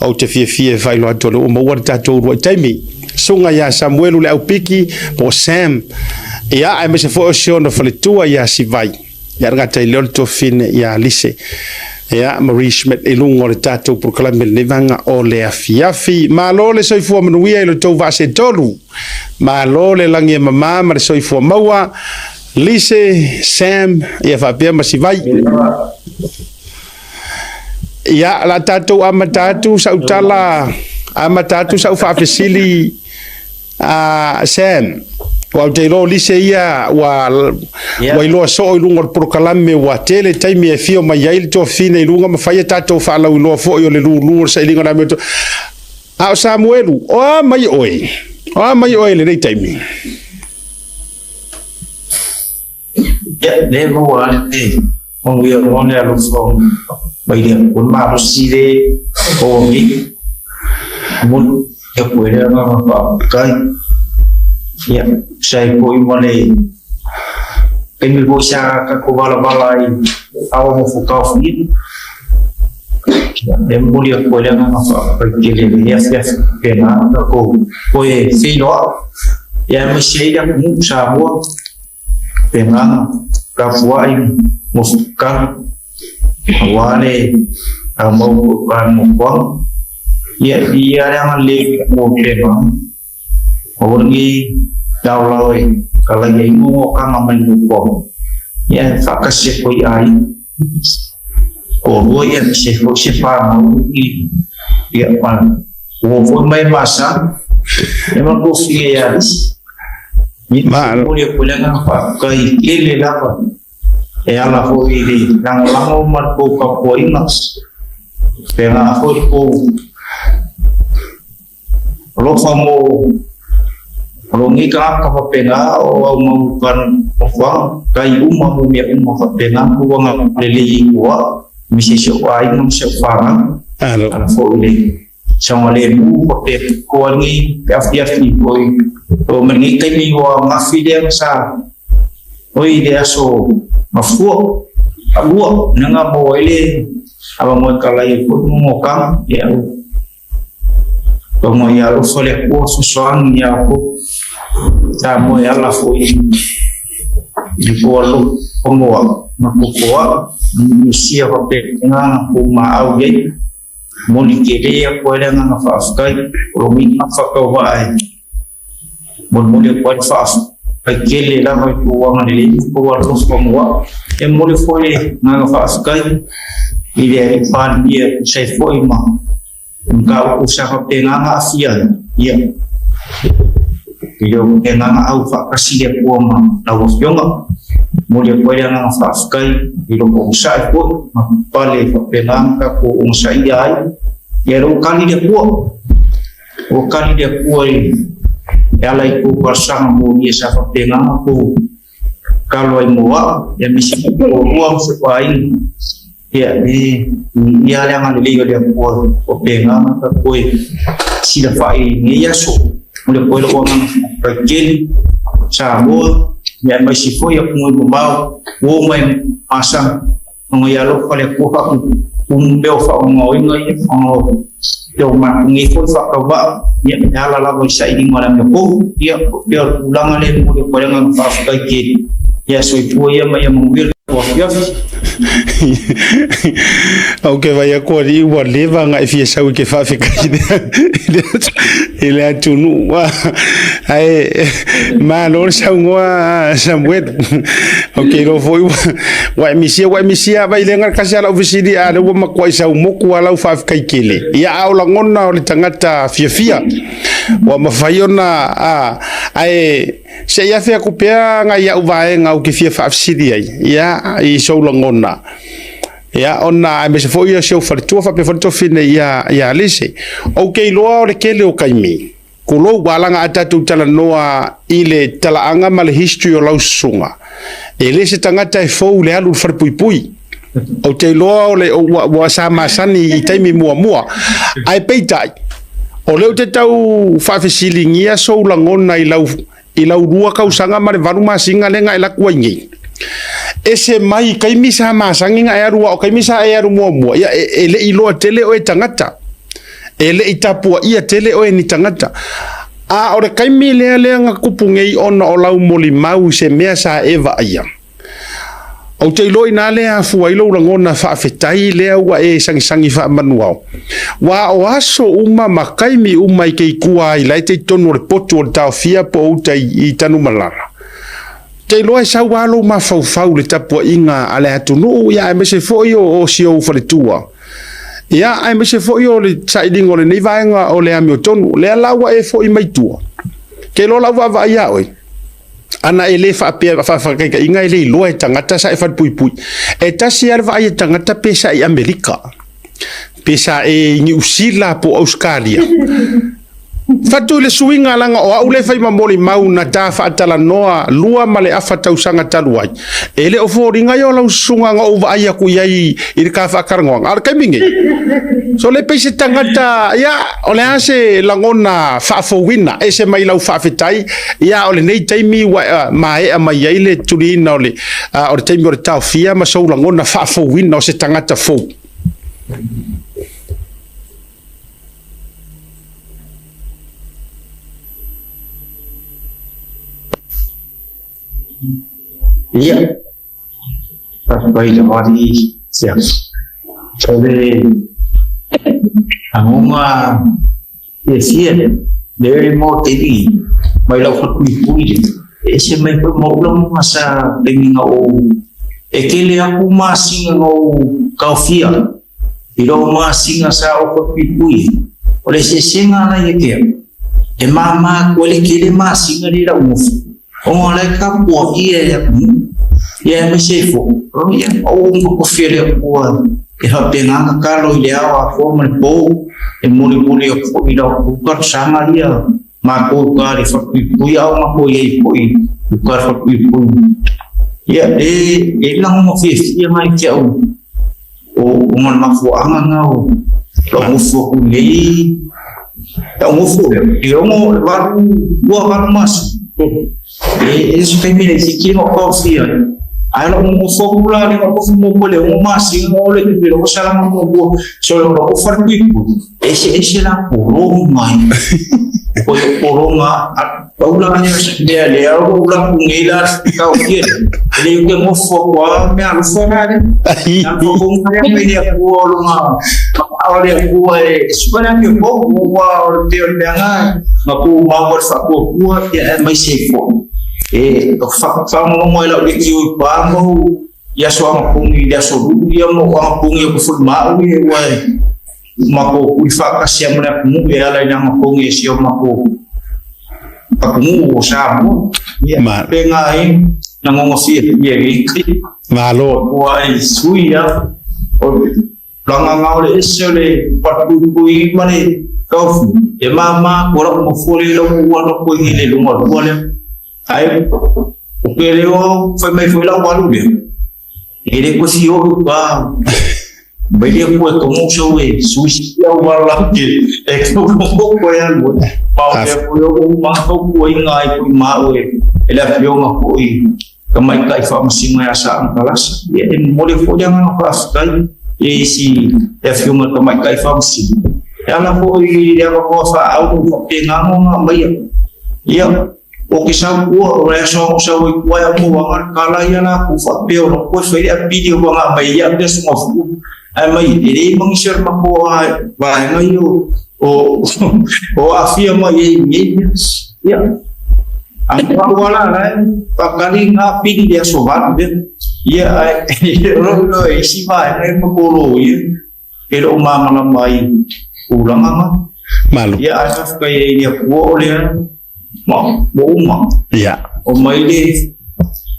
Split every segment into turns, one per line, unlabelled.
Ou te fiafia e faailoa atu o lea ua maua le tatou uluai taimi. Susuga ia Samuelu Le Aupiki po o Sam, ia, aemaise foi o si ona faletua ia Sivai, ia le gata i lea o le tuafafine ia Lise, ia, Marie Schmidt i luga o le tatou polokalame i lenei vaega o le afiafi. Malo le soifua manuia i lo outou vaa se tolu. Malo le lagi e mama ma le soifua maua. Lise, Sam, ia faapea ma Sivai. Ia, la tatou amata atu sau tala, amata atu sau faafesili a Sam. Ua ou te iloa o Lise ia ua iloa soo i luga o le polokalame ua tele taimi e afio mai ai le tuafafine i luga ma fai a tatou faalauiloa foi o le lulu o le sailiga o le amiotonu. A o Samuelu, o a mai oe? O a mai oe i lenei taimi?
Ia, le maua le manuia o le alofa mai le Atua malosi le o nei. Momoli atu ai le agaga faafetai. Ia, tusa ai foi ma le taimi foi sa tatou valavala ai ao nofo taofia. Ia, e momoli atu ai le agaga faafetai tele i lenei afiafi faapena ona tatou toe feiloai. Ia, aemaise ai le atunuu Samoa. Pena tapuai mofuka aua le mau foi nofoaga. Ia ia le agalelei mo pena aua nei laolao e kalai ai momokaga mai le nofoaga. Ia e faatasi atu ai aiga toalua ia aemaise ai foi se fanau i ia ma uo foi ma e masani ia ma tofia ia Alisi.
Malo.
Momoli atu ai le agaga faafetai tele lava e ala foi i le lagolago ma le tou tapuaiga, pena foi le tou alofa mo lou nei tagata faapena o au mau nofoaga, tai uma mo mea uma faapena tou agalelei i tua, aemaise si ou aiga ma si ou fanau,
Malo.
ala foi i le saogalemu faapea koa lenei afiafi foi o ma lenei taimi ua gafi lea ma sa oi le aso mafua alua lena maua ai le avanoa e talai ai foi momokaga ia o tonga ia alofa le Atua fesoasoani ia outou Samoa e ala foi i le tou alofa moa ma tou misia faapena tou maau i ai. Momoli tele atu ai le agaga faafetai o lo mina faatauvaa e molimoli atu ai le faafetai tele lava i tou agalelei ma tou alofa mo au. E momoli foi le agaga faafetai i le Alii Palemia e tusa ai foi ma mataupu sa faapena ona aafia ai, ia, e le o faapena ona au faatasi le Atua ma lau Afioga. Momoli atu ai le agaga faafetai i lou onosai foi ma pale faapena ona tatou onosaia ai. Ia lea ua kali le Atua, ua kali le Atua e ala i tou talosaga molia sa faapena ona tou tatalo ai mo au, ia aemaise foi toalua ma feuaiga. Ia, e ia le agalelei o le Atua faapena ona tatou toe silafai i lenei aso. Momoli atu ai lou agaga faafetai tele Samoa, ia aemaise foi atunuu e mamao ua o mai masani ona ia alofa le Atua faatupu pea o faaaogaina ia ona o te o matou nei foi faatauvaa ia e ala lava i sailiga o le amiotonu. Ia pei o le tulaga lea e momoli atu ai le agaga faafetai tele. Ia soifua ia ma ia manuia le tatou afiafi.
Ou ke vai atu alii ua leva ona e fia sau i ke faafetai i le atunuu. Ae malo le saunoa Samuelu. Ou te iloa foi ua e misia, ua e misia lava i le aga kasi a lau fesili, a lea ua matuai sau motu a lau faafetai tele. Ia, a o lagona o le tagata fiafia ua mafai ona ae se i afe atu pea nai au vaega ou te fia faafesili ai, ia, i sou lagona. Ia, ona aemaise foi o si ou faletua faapea foi le tuafafine ia Alise. Ou te iloa o le tele o taimi, tulou, ua alaga a tatou talanoa i le talaaga ma le history o lau susuga, e le se tagata e fou i le alu i le falepuipui. Ou te iloa o le ua sa masani i taimi muamua. Ae peitai, o lea ou te tau faafesiligia sou lagona i lau 2 tausaga ma le 8 masina lea na e alu atu ai nei. Ese mai i taimi sa masani na e alu, a o taimi sa e alu muamua, ia e le iloa tele o e tagata. E le i tapuaia tele oe e ni tagata. A o le taimi lea lea na tupu nei ona o lau molimau i se mea sa e vaaia. Ou te iloa inā lea afua ai lou lagona faafetai lea ua e sagisagi faamanuao. Ua o aso uma ma taimi uma i te i tua ai la e te i totonu o le potu o le Taofia po o uta i Tanumalala. Te iloa e sau lava lou mafaufau i le tapuaiga a le atunuu, ia aemaise foi o si ou faletua. Ia aemaise foi o le sailiga o lenei vaega o le amiotonu. Lea la ua e foi mai tua. Te iloa lau vaavaai ia oe, ana e le faapea faataitaiga e le iloa e tagata sa e falepuipui. E tasi lava le vaai e tagata pe sa i Amerika, pe sa e i Niu Sila po o Ausetalia. Fatu i le suiga leaga o au le fai ma molimau na ta faatalanoa 2.5 tausaga talu ai. E le o foliga ia o lau susuga na ou vaai atu i ai i le ta faatalanoaga. A o le taimi nei, so le pei se tagata, ia, o le a se lagona faafouina, ese mai lau faafetai, ia, o lenei taimi ua maea mai ai le tuliina o le, o le taimi o le taofia ma sou lagona faafouina o se tagata fou.
Ia, faafetai lava alii ia. O le agoga fiafia lea e mo taimi mai lau falepuipui lea, e ese mai foi ma ou lagona sa taimi na ou e tele aku masina na ou taofia I lou masina sa ou falepuipui ai, o le eseesega la ia te au, e māmā atu ai le tele masina lea i lau nofo, ona o la e tapuaia e le atunuu, ia aemaise ai foi, ia, o ou tofi e le Atua e faapena ona talo i le ao atoa ma le po, e molimoli atu foi i lau talosaga ia matou uta i le falepuipui a o matou i ai foi i uta i le falepuipui. Ia, e lagona fiafia mai te au O ona le mafuaaga na o lou nofo atu nei, lau nofo lea, i le ono, le valu, lua valu masina. E se taimi laitiiti na ou taofia ai. Ae lou nofo atu la lea na ou nofo muamua i le 6 masina o le i lou salaga muamua. So lou falepuipui, e eseese la pologa ai. O le pologa Pau la lea o se mea lea o lou lapu nei la taofia lea, e le ute nofo atu lava mea alofa la lea. Alofa fou mai lea mai le Atua o lona o le Atua e suka le amiotonu aua o le pei o le mea na na tumau ai le faatuatua ia aemaise ai foi. E faalogologo ai lau leitio i pa ma ou i aso agapogi i le aso Lulu ia ma ou agapogi atu foi ma au ia aua e matou hui faatasi ai ma le atunuu e ala i le agapogi e si o matou atunuu o Samoa. Ia,
Ma.
faapena ai lagona fiafia i lenei taimi.
Malo.
Ua ai sui lava. O le lagaga o le ese o le falepuipui ma le taofi, e māmā atu lau nofoa lea i lau ua nofo i le luma lua lea. Ae o ke leo fai mai foi lau alu lea, E le koe fia oe uka mai le koe tomo so e sui au wala ke e ko ko ko e alu pa o le ko o ma ko ko i ngai ko ma o e e le afioga ko i ka mai kai fa masinga ya sa ang kalasa e e mo le fo ya nga fa skai e si e afioga ka mai kai fa masinga e ala ko i le ko fa au ko pe nga nga mai ia O ke sau kua, o le aso o sau i kua e au mo anga ka la ia la ku faapea o loko e fai le apili o anga mai ia le aso mafu ae mai e le mangi se ma ko a vaenga ia o o afia mai e nei ia a ka wala la pakali nga apili le aso valu le ia ae ro ro e si vaenga e makolo ia e loo māmalama ai tulaga nga
Malo.
Ia ae faafetai ai i le Atua o lea ma ua uma.
Ia.
O mai le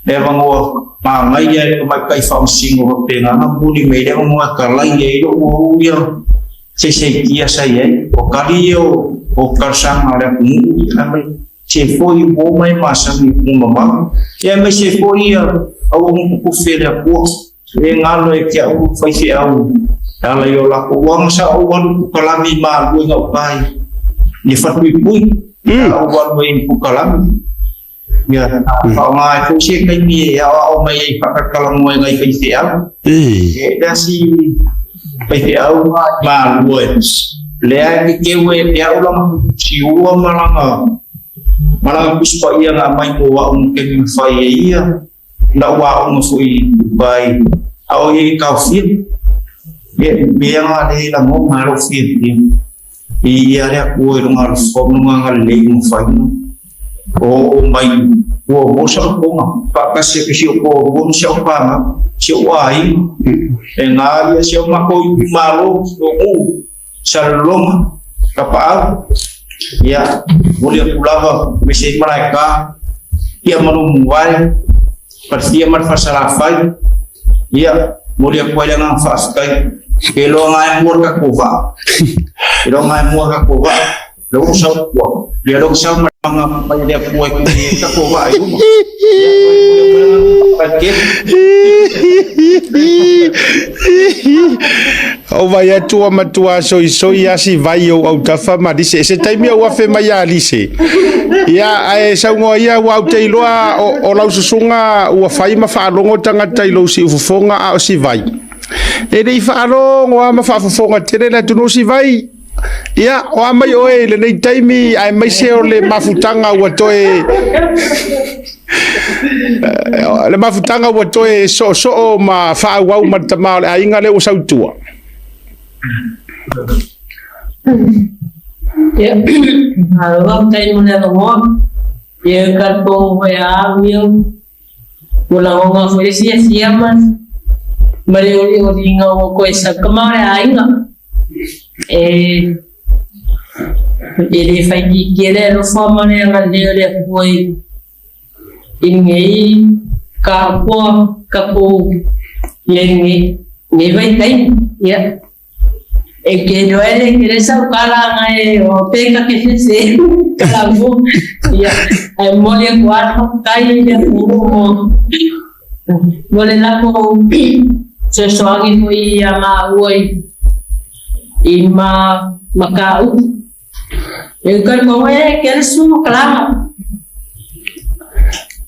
le avanoa manaia e le tamaitai faamasino faapena na momoli mai le avanoa e talai ai lou au ia seiseitia sa i ai. O tali ia o talosaga a le atunuu ia ae mai se foi ua uma e masani i atunuu mamao. Ia aemaise foi ia auauna tutufe e le Atua. E galo e ke au faifeau e ala i o lakou aga sa ou alu pukalami malue gauta i le falepuipui sa ou alu ai i pukalami. Ia faaaoga ai foi se taimi e aoao mai ai faatalatalanoa i nai faifeau. E lea si faifeau malue. Lea e ke keu e te au langa siua ma langa kuspa ia nga mai mo wa um ke mi fai e ia na wa um fui bai au i kau fi e me nga le la mo ma lo fi i ia le ku e nga fo nga le mo fai o mai o mo sa ko nga pa ka se ke si o mo si o pa ma si o ai e nga ia si o ma ko ma lo o Shalom kapal ya boleh pulava mesi mereka ia menumuai persia marfasalafai ya boleh kuai dengan faskai kelo ngai mur ka kova kelo ngai mur ka kova lo sa ko dia lo sa mga pa dia kuai ka kova ai
O vai atua matua soi asi vai o au tafa ma lise se taimi au afe mai a lise ia ae saugoa ia ua au teiloa o laususuga ua fai ma faalogo tagata i lou siufofoga a o si vai e lei faalogo a ma faafofoga tele le atunuu si vai ia o a mai oe i lenei taimi ae maise o le mafutaga ua toe le mafutaga ua toe soosoo ma faaauau ma le tamā o le aiga lea ua sautua.
Ia, malo faafetai mo le avanoa. Ia tatou foi a au ia ua lagoga foi le fiafia ma le olioliga ua koe sau tama o le aiga. E le faitiitia le alofa ma le agalelei o le Atua i lenei tapoa tatou i lenei vaitaimi. Ia, e ke iloa e le tele sau tala ae o pe ka ke sese kalamu. Ia, ae momoli atu lava le faafetai i le atunuu mo le latou fesoasoani foi ia maua i mataupu. E talitonu e kele su makalama.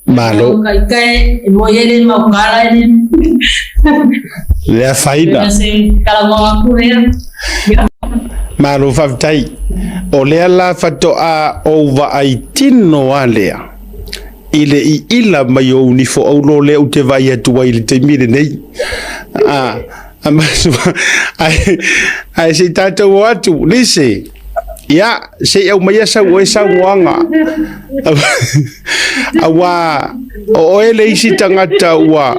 Malo.
Ka ika e mo i ele mau kala ele.
Le afaina.
Se kala aku lea.
Malo faafetai. O lea la faatoa ou vaai tino a lea i le iila mai o unifo aulo lea ou te vaai atu ai i le taimi lenei. Ae se i tatou o atu, Lise, ia, se i aumaia sau oe saunoaga. Auā, o oe le isi tagata ua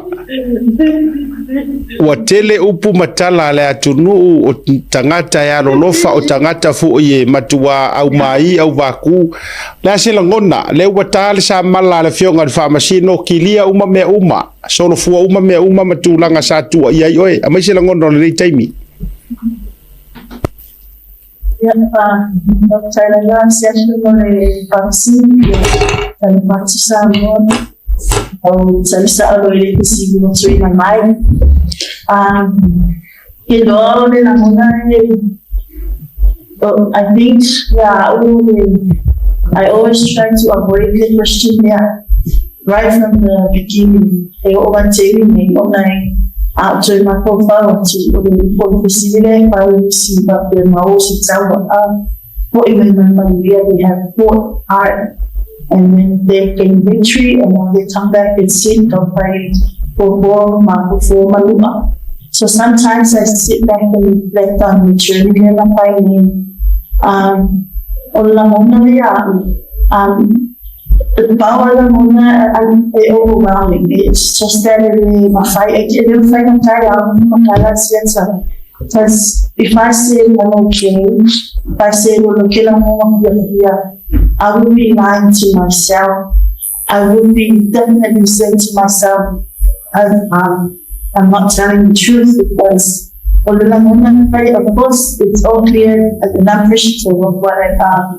tele upu ma tala a le atunuu o tagata e alolofa, o tagata foi e matua aumai, auvākū. Le a se lagona, lea ua ta le samala a le Afioga i le Faamasino, kilia uma mea uma, solofua uma mea uma ma tulaga sa tua i ai oe. Aumai se lagona o lenei taimi.
Ia, faafetai lava asiasi mo le vaccine, ia le Pati Samoa, au salisa alo i le fesili mo tuuina mai. Ke loa o le lagona e, I think, yeah, I always try to avoid the question, yeah, right from the beginning. E o ma te ui nei, o nai a toe mafaufau atu o le o le fesili lea e fai si faapea ma o si tau a po i mai mai manuia. They have fought hard and then they gain victory, and now they come back and sit tau fo ma fo malua. So sometimes I sit back and reflect on the journey lea na fai nei. O le lagona lea the power lagona e overwhelming. It's just that e le mafai e le mafai na tai au makala siata. Because if I say I'm okay, if I say lo ke la mo here, I would be lying to myself. I would be definitely saying to myself, I'm not telling the truth, because of course it's all clear and I'm appreciative of what I,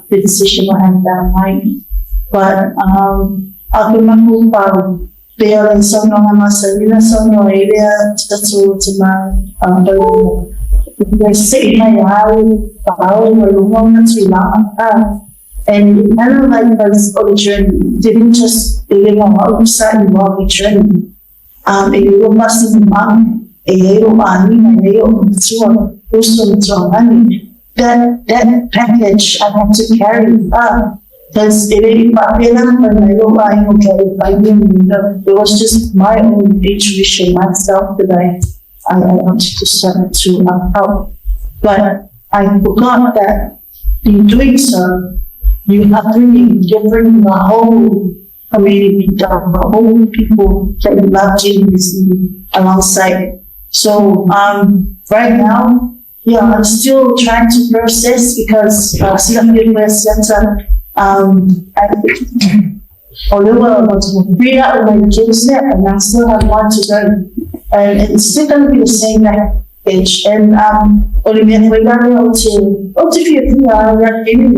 the decision I have down mine. But aku mahu pea le saunoaga masarina saunoa ai lea tatou tama se mai au pao ma luga ona tulaga. And it kind of like was on the journey, didn't just live on sa i the journey. E ua masi ma e e o ani na e o matua uso matua ngani. That package I had to carry up because it it was just my own intuition myself that I wanted to start to help. But I forgot that in doing so, you're bringing the whole community, the whole people that you love genuinely alongside. So right now, yeah, I'm still trying to process because Center, I although I read out my kids and I still have one to go, and it's still going to be the same package. And o le mea foi lale o te fia fia ia kemi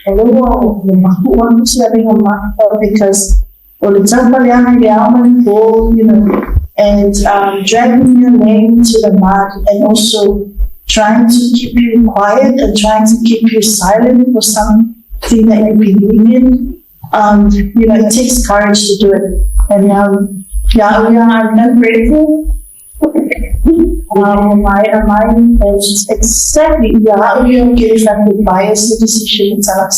o le ua o le mahu o se avenga ma because o le taupaleaga i le ao ma le po, and dragging your name to the mud and also trying to keep you quiet and trying to keep you silent for something that you believe in. It takes courage to do it. And yeah, I'm grateful. My is exactly, yeah, we don't get affected bias the decision itself.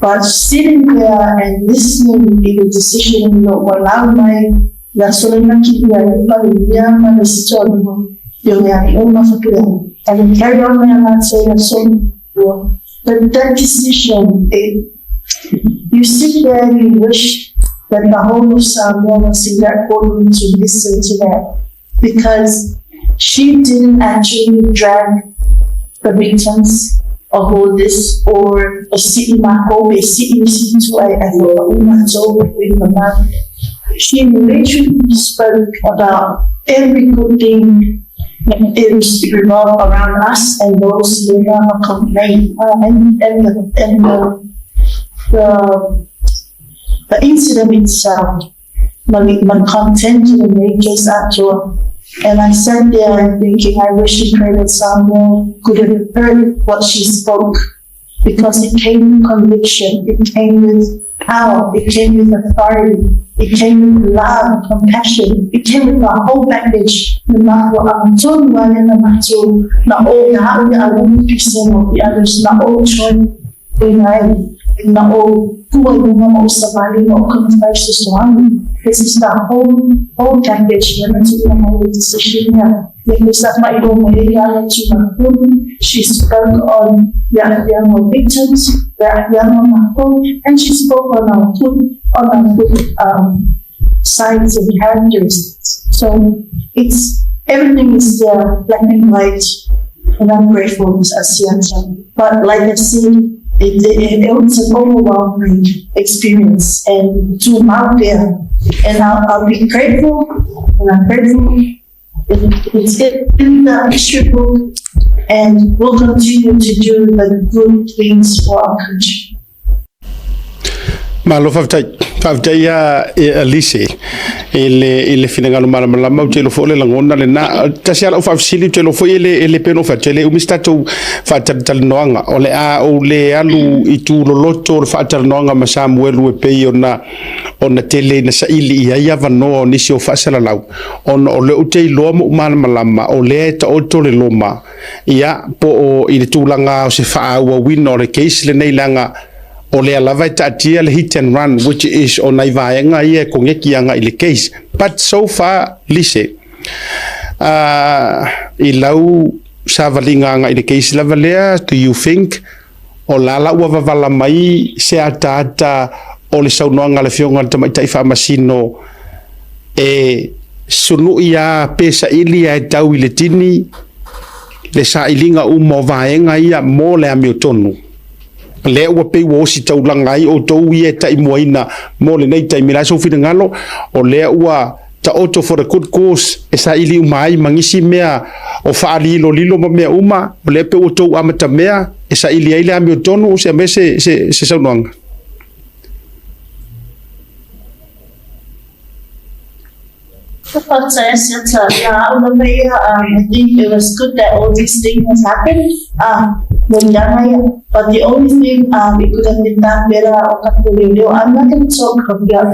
But sitting there and listening to the decision, allow my la solena ki ia pa ia ma le story yo ya o ma fa and carry on my say so. But that decision, you sit there and you wish that the whole of Samoa was in that courtroom to listen to that, because she didn't actually drag the victims of all this or a city She literally spoke about every good thing that is revolved around us and those who have complained, and the incident itself, my content to the majors actual. And I sat there and thinking, I wish and pray that Samoa could have heard what she spoke, because it came with conviction, it came with power, it came with authority, it came with love, compassion, it came with the whole package. The This is the whole package. Decision. She spoke on the victims, the and she spoke on our good, sides and characteristics. So it's everything is there, black and white, and I'm grateful as Siancha. But like I said, it was an overwhelming experience, and to out there, and I'll be grateful, and I'm grateful. It's in the history book, and we'll continue to do the good things for our country.
Malo faafetai ia Elise i le finagalo malamalama ou te iloa foi o le lagona lenā tasi a la'u faafesili ou te iloa foi e le pei ona ou fai atu e le umi se tatou faatalatalanoaga o le a ou lē alu i tuloloto o le faatalanoaga ma Samuelu e pei ona ona tele ina saili i ai avanoa o nisi o faasalalau ona o lea ou te iloa ma ou malamalama o lea e taoto le loma ia po o i le tulaga o se faaauauina o le case lenei leaga o lea lava e taatia le hit and run, which is o nai vaega ia e koneki agai i le case. But so far, Lise, i lau savaliga agai i le case lava lea, do you think o la la ua vavala mai se ataata o le saunoaga a le Afioga i le Tamaitai Faamasino e sunu'i a pe saili ae tau i le tini le sailiga uma o vaega ia mo le amiotonu lea ua pei ua osi taulaga ai outou ia e ta'imuaina mo lenei taimi la sou finagalo o lea ua taoto for the good cause e saili uma ai ma nisi mea o faalilolilo ma mea uma o lea pe ua tou amatamea e saili ai le amiotonu se mea se saunoaga.
Yeah, I think it was good that all these things happened. But the only thing it could have been done better, I'm not going to talk about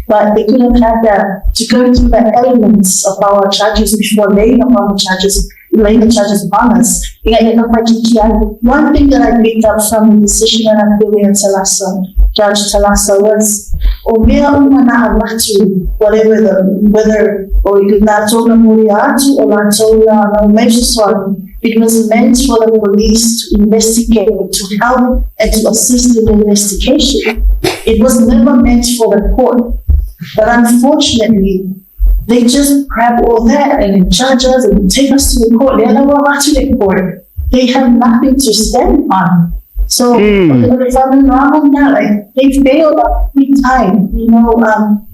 but they could have had that to go through the elements of our charges before laying upon the charges. lay the charges upon us. One thing that I picked up from the decision that I'm doing at Talasa, Judge Talasa, was o mea uma na avatu, whatever the, whether o i lātou na mori atu o lātou na na mai it was meant for the police to investigate, to help and to assist in the investigation. It was never meant for the court. But unfortunately, they just grab all that and judge us and take us to the court. To the court. They have nothing to stand on. So if I'm wrong on like they failed big time, you know.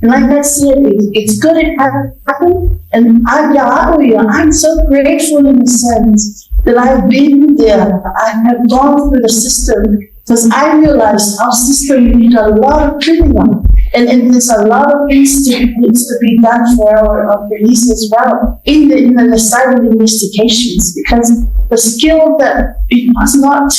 And like I said, it's good it happened, and I'm so grateful in the sense that I've been there. I have gone through the system because I realized our system needs a lot of cleaning up. And there's a lot of things needs to be done for our police as well in the side of investigations, because the skill that it was not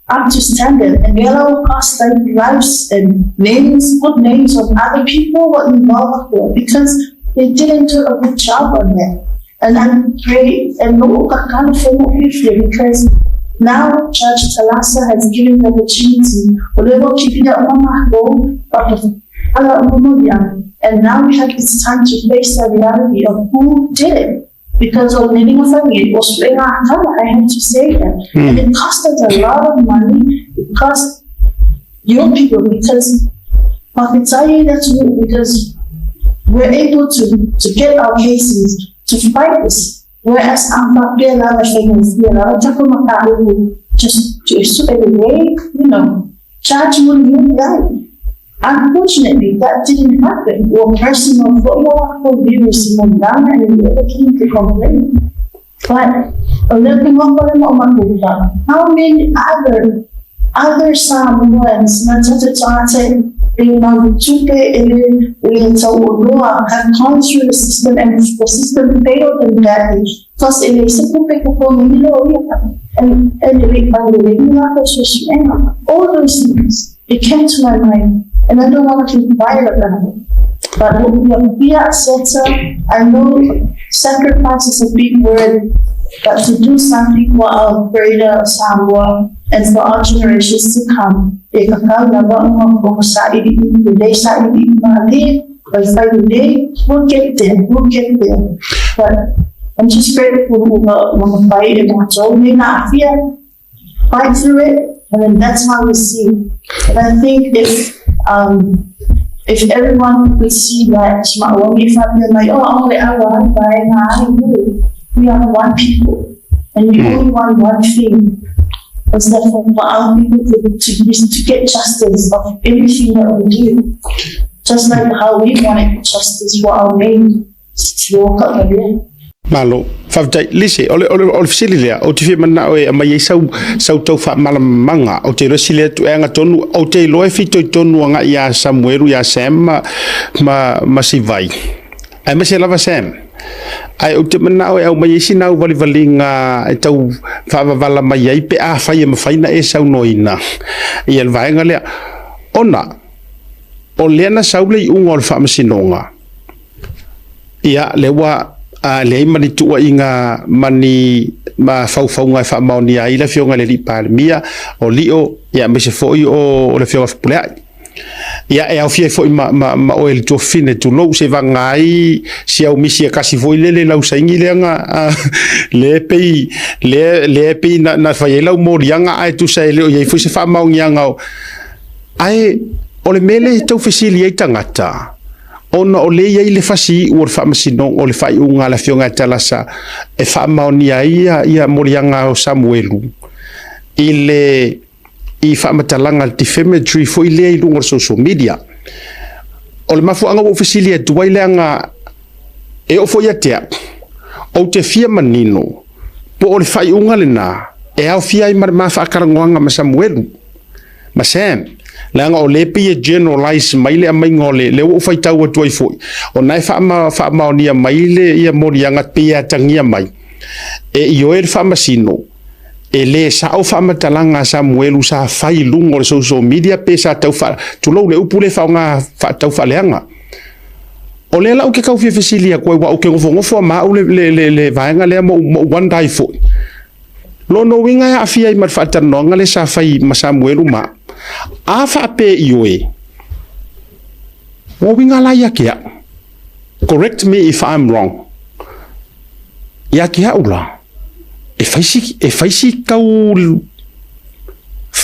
up to standard, and they will cost like lives and names, good names of other people were involved here because they didn't do a good job on that. And I'm great and no kind of because now Judge Talasa has given the opportunity, and now we have it's time to face the reality of who did it. Because of living a family, it was I have to say that. And it cost us a lot of money. It cost your people because because we're able to get our cases to fight this. Whereas just to you know, charge you. Unfortunately, that didn't happen. Or personal viewers and to complain. But how many other Samoans have gone through the system and the system failed them badly. Plus, and all those things, it came to my mind, and I don't want to keep quiet about it. But we are I know sacrifice is a big word, but to do something for our greater Samoa and for our generations to come, we'll get there, we'll get there. But I'm just grateful for the fight and fight through it, and then that's how we see. And I think if everyone could see that, like, oh, we are one people, and we only want one thing. It's that for our people to get justice of everything that we do, just like how we wanted justice for our name to walk up again.
Malo, whawtai, lise, ole fisili lea, o te whia o e mai e sau tau wha malamanga, o te roa atu e anga tonu, o te loe whito i tonu anga ia Samuelu, ia Sam, ma Sivai. Ai ma se lava Sam. Ai o te mana o e au mai e sinau waliwalinga e tau whawavala mai ai pe a whai e mawhaina e sau noina. I el vaenga lea. Ona, o lea na saule i unga o le whaamasinonga. Ia, lewa, lea mani tua inga mani ma whauwhaunga e whaamaonia i la fionga le li palemia o lio, ia me se foi o le fionga whapuleai. Ia e au fia foi ma o ele tuafine tu lou se vangai si au misi e kasi foi lele lau saingi leanga le pei le pei na whai lau morianga ai tu sa ele o iei foi se whaamaongianga o ai o le mele tau fesili ai tangata ona o le iei le fasi o le whaamasinong o le whai unga la fionga e talasa e whaamaonia ia morianga o Samuelu i le i whaamatalanga le defamatory foi lea i lunga o social media. O le mafuanga o fesili e tuai leanga e o foi atea o te fia manino po o le whai unga le nā e au fia i mare mawha akarangoanga ma Samuelu ma Sam leanga o le pi e generalize mai le amai ngole le o whai tau atu ai foi o nai whaamaonia mai le ia morianga pe a tangia mai e i oe le whaamasino e le sa au whaamatalanga Samuelu sa whai lunga o le social media pe sa tau wha tulou le upu le whaonga tau whaleanga. O lea la ou te tau fia fesili atu ai, aua ou te nofonofo lava ma au le, le, le, le vaega lea ma ou, ma ou wonder ai foi. Lona uiga e aafia ai ma le faatalanoaga lea sa fai ma Samuelu ma au. A faapea ioe, ua uiga la ia te au. Correct me if I'm wrong. Ia te au la, e fai si, e fai si tau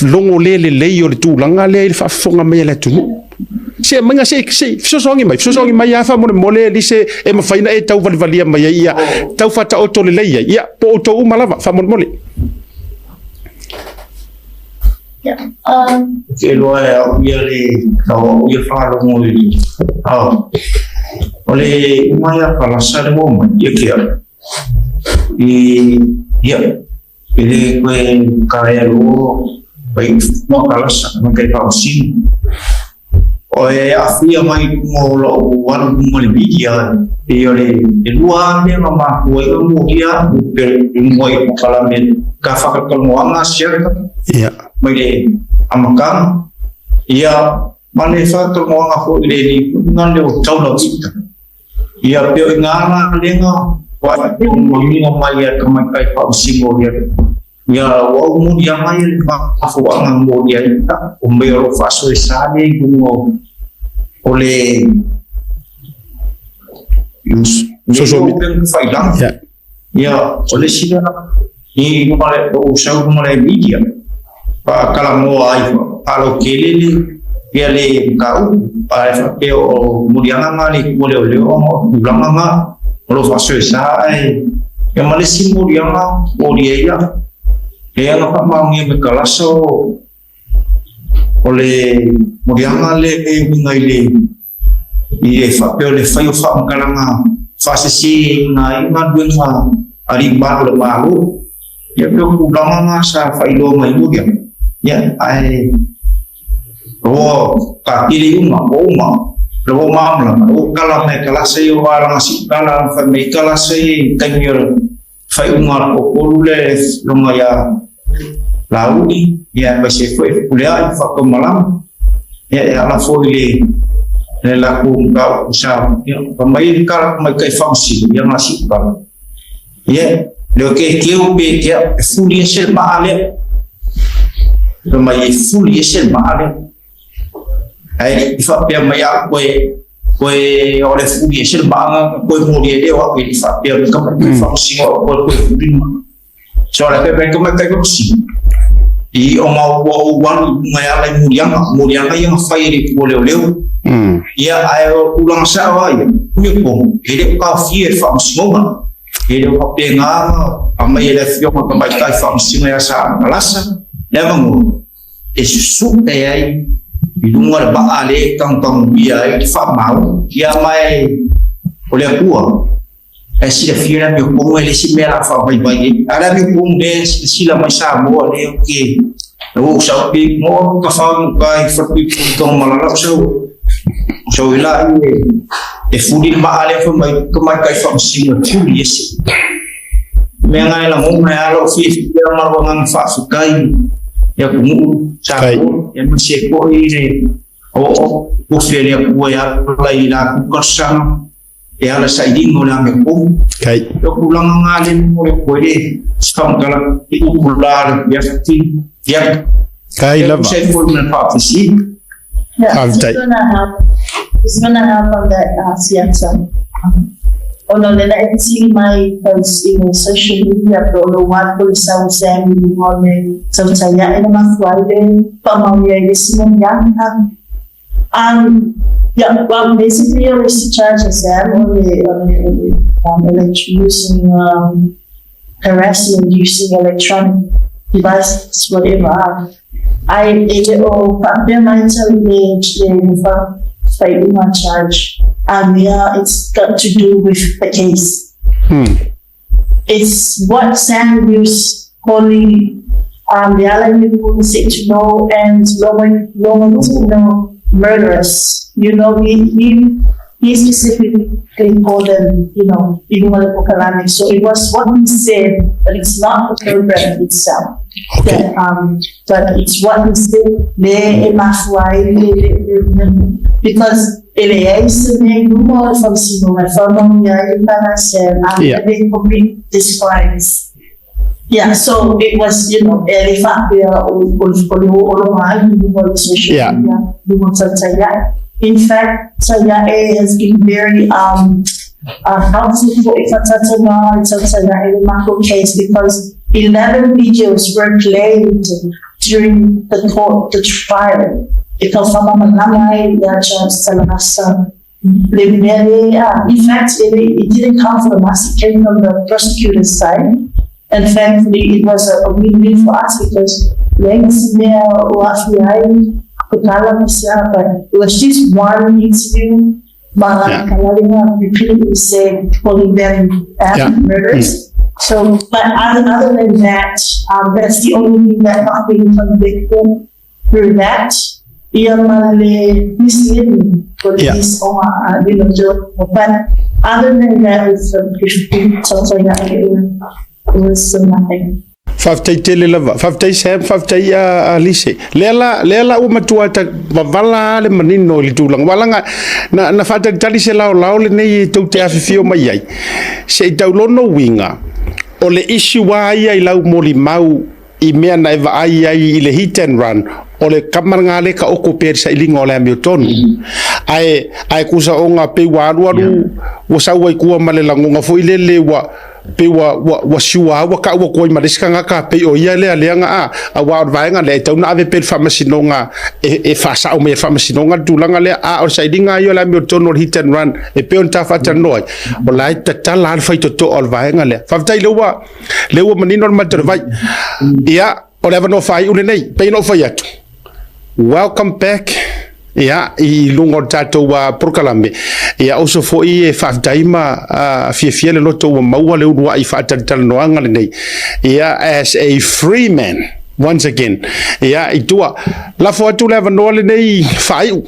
logo le lelei o le tulaga lea i le faafofoga mai a le atunuu. Se maiga se se fesoasoani mai, fesoasoani mai lava faamolemole Elise e mafai ona e tauvalivalia mai ai ia tau faataoto lelei ai. Ia, po o outou uma lava faamolemole.
Ke loa e au ia le tau au ia faalogo i le ao. O le uma ia kalasa le mo mai ia ke au. I ia e le koe ka e lo pai mo kalasa ma kai pa sin. O e aafia mai i luga o lou alu i luga o le media pei o le lua mea na mafua ai ona molia au i luga i polokalame ka faatalatalanoaga siaka mai le amataga ia ma le faatalatalanoaga foi i le lipoti lea o Taula Victor. Ia pei o i ina la lega ua manino mai e le tamaitai faamasino ia Ia ua ou molia mai le mafuaaga molia ai o mea o lo o faasoesa nei i luga o le failaga. Ia o le isi lea i luga o sau luga o le media faatalanoa ai faalautele le ia le mataupu ae faapea o moliaga na a le itu a leoleo ona o tulaga na o lo o faasoesa ae ia ma le isi moliaga molia ia lea na faamaonia mai kalasa o o le moliaga lea e uiga i le i le faapea o le fai o faamatalaga faasese i nai galuega a alii ma o le Malo. Ia pei o tulaga na sa faailoa mai moliaga ia ae O ka kili uma, o uma, le o malamalama, o kala mai kalasa i o alanga si kala whai mai kalasa i taimi o whai unga o kolu le longa ia lauli, ia mai se foe pule ai whakamalama, ia e ala foi le le la ku ka u sa ia pa mai kala mai kai whamsi ia ngā si kala ia le o ke keu pe ke e fuli e se maale Fai mai e fuli ese le maa lea. Ae i faapea mai au koe, koe o le fuli ese le maa koe moli e leo au i faapea mai ka mai whamasino au koe koe fuli ma. So le pepe ko mai kai whamasino. I o ngā ua o walu i lunga e ala i murianga, murianga ia nga whai e le pua leo leo. Ia ae o tūranga sa o ia, ui o poho, he reo ka whia e whamasinonga. E le o faapena aumai e le Afioga Tamaitai Faamasino ia Sa Malasa le avanoa e susu'e ai i luga le vaa lea e tagotagogia ai le faamau ia ma e o le Atua e silafia le amiotonu e le isi mea la faavaivai ai a le amiotonu lea e silasila mai Samoa lea ou te ua ou sau pe mo ka fao i uka i Falepuipui Tagomalala o sau o sau i la e fuli le maa lea fai mai tamaitai faamasino e fuli ese mea nga e lagona e ala o fiafia ma lou agaga faafetai i atunuu Samoa aemaise ai foi le oo tofi a le Atua e ala i latou talosaga e ala sailiga o le amiotonu. O tulaga nga le mo le koe le faamatalaga i upu la le afi ia.
Kai lava.
Se foi ma le faafesili.
Yeah,
Faafetai.
just gonna help. Just gonna help on that siata. Ona o lena e fesili mai cause i le social media po o lou alu po le sau Sam i luga o le tautai aʻe na mafua ai le faamaonia i le isi moniaga. Yeah, well basically o le isi charge a Sam o le o le o le using harassment using electronic devices whatever Ai e le o faapea mai tau i le le whaiunga charge a mea it's got to do with the case. It's what Sam used calling Lealailepule said to know and Logoitino murderous. You know, he, he specifically called them, you know, i luga le polokalame. So it was what he said, but it's not the program itself.
Okay.
That, but it's what he said, le e mafua ai le, le, le, because E leai se mea i luma o le faamasinoga e faamaonia ai le tala a Sam after they commit these crimes. Yeah, so it was, you know, e le faapea o le ooloma ai i luga o le social media, luga o Taitai. In fact, Taiae has been very helpful for Ifatatana and Taitai in the Mako case because 11 videos were played during the court, the trial. E tau whamamanaga ai ia Judge Salasa le mea lea. In fact, it didn't come from us, it came from the prosecutor's side. And thankfully, it was a win-win for us because leai se mea o aafia ai ko tala ma se aha, but it was just one interview ma Kalalinga repeatedly said calling them murders. So, but other than that, that's the only thing that not being convicted through that. Ia ma le misleading police or but other than that, with something like it was nothing.
Faafetai tele lava. Faafetai Sam, faafetai a Lise. Lea la, lea la ua matua ta wavala le manino i le tulaga. Ua laga na faatalitali se laolao lenei e tou te afifio mai ai. Se i taulono uiga, o le issue lava ia i lau molimau i mea na e vaai ai i le hit and run, o le kamaraga lea ka oko pea i le sailiga o le amiotonu. Ae kusa oga pei ua alualu ua sau ai kua ma le lagoga foi lele ua pei ua sure ua ka ua koi ma le isi tagata pei o ia lea leaga a auā o le vaega lea e tau na ave pea i le faamasinoga e faasao mai e le faamasinoga le tulaga lea a o le sailiga ia o le amiotonu o le hit and run e pei ona ta faatalanoa ai o la e tatala lava le faitotoa o le vaega lea. Faafetai lea ua manino le matou le vai. Ia, o le avanoa faaiu lenei pei ona ou fai atu. Welcome back ia i luga o le tatou polokalame. Ia oso foi e faafetai ma fiafia le loto ua maua le uluai faatalatalanoaga lenei. Ia, as a free man once again. Ia, i tua lafo atu le avanoa lenei faaiu.